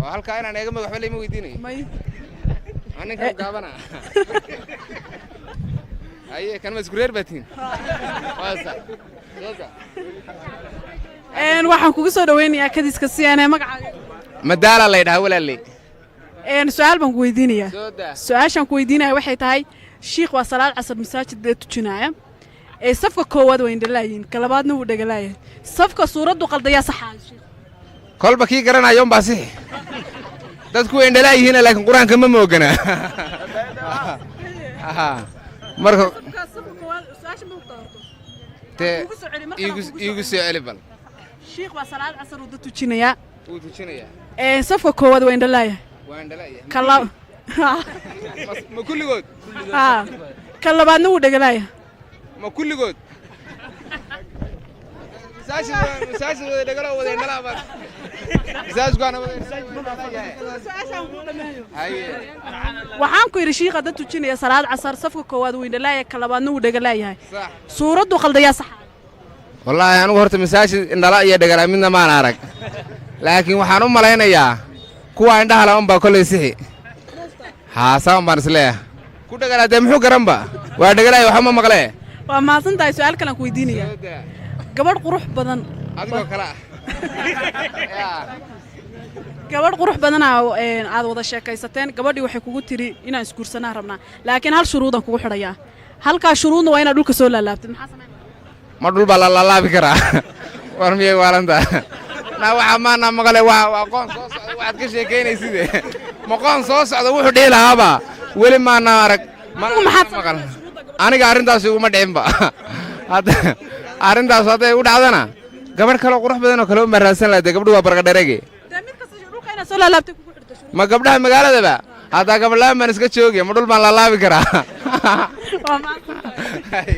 Oo halkaa inaan eega ma waxba layma weydiinayo? May. Waa ninkan gaabana. Haye, kan ma isku reer baa tihiin? Waa sax, soo sax. Waxaan kugu soo dhaweynayaa kadiska CNA. Magacaaga? Madaala lay dhahaa, walaaley. Su-aal baan ku weydiinayaa. Soo daa. Su-aashaan ku weydiinaya waxay tahay: shiikh waa salaad casar masaajid dee tujinaaya. Ee safka koowaad waa indhalaayiin, ka labaadna wuu dhegalaayahay. Safka suuraddu qaldayaa saxaa, shiikh? Kolba kii garanayo unbaa sixi. Dadku way indhalaa yihiin, laakiin Qur-aanka ma moogana. Aha. Marka safka koowaad su-aasha ma hubta horto? Dee Kugu soo celi, markale. Iigu Kugu soo iigu celi. Soo celi bal. Shiikh waa salaad casar uu dad tujinayaa. Wuu tujinayaa. Ee safka koowaad waa indhalaayahay. Waa indhalaayahay. Ka la Ma kulligood? Haa, ka labaadna wuu dhegalaayahay. Ma kulligood? Masaajid wada dhagalo, wada indhalaa baad masaajidkaana wada indhalaayahay. Haye. Waxaan ku yidhi, shiikha dad tujinaya salaad casar, safka koowaad wuu indhalaayahay, ka labaadna wuu dhegalaayahay. Sax. Suuraddu qaldayaa saxa? Wallaahi anigu horta masaajid indhala iyo dhagala midna maan arag, laakiin waxaan u malaynayaa kuwa indhaha la unbaa kollay sixi. Haa, saa un baan isleeyahay. Ku dhagalaa dee muxuu garanba? Waa dhagalaay, waxba ma maqlee. Waa mahadsan tahay. Su-aal kalaan ku weydiinaya. Gabadh qurux badan Adigoo kale ah. Gabadh qurux badanaa aad wada sheekaysateen. Gabadhii waxay kugu tiri inaan isguursanaa rabnaa, laakiin hal shuruudaan kugu xidhayaa. Halkaa shuruudna waa inaad dhulka soo laalaabtid. Maxaa samayn? Ma dhul baa la laalaabi karaa? War miyay waalanta? Na waxaa maana maqle. Waa qoon soo socda waxaad ka sheekaynayside. Ma qoon soo socda wuxuu dhihi lahaaba weli maana arag. Mana Adigu maxaad maqal. Aniga arrintaas iguma dhicinba. Hadda arrintaas hadday u dhacdana, gabadh kaloo qurux badan oo kale uma raadsan lahaa. Dee gabdhu waa barqadherege. Dee mid kasta dhulka inaad soo laalaabtay kugu xidhto shuruud. Ma gabdhaha magaaladaba haddaa gabadhaan baan iska joogi? Ma dhul baan laalaabi karaa? Waa mahadsan tahay.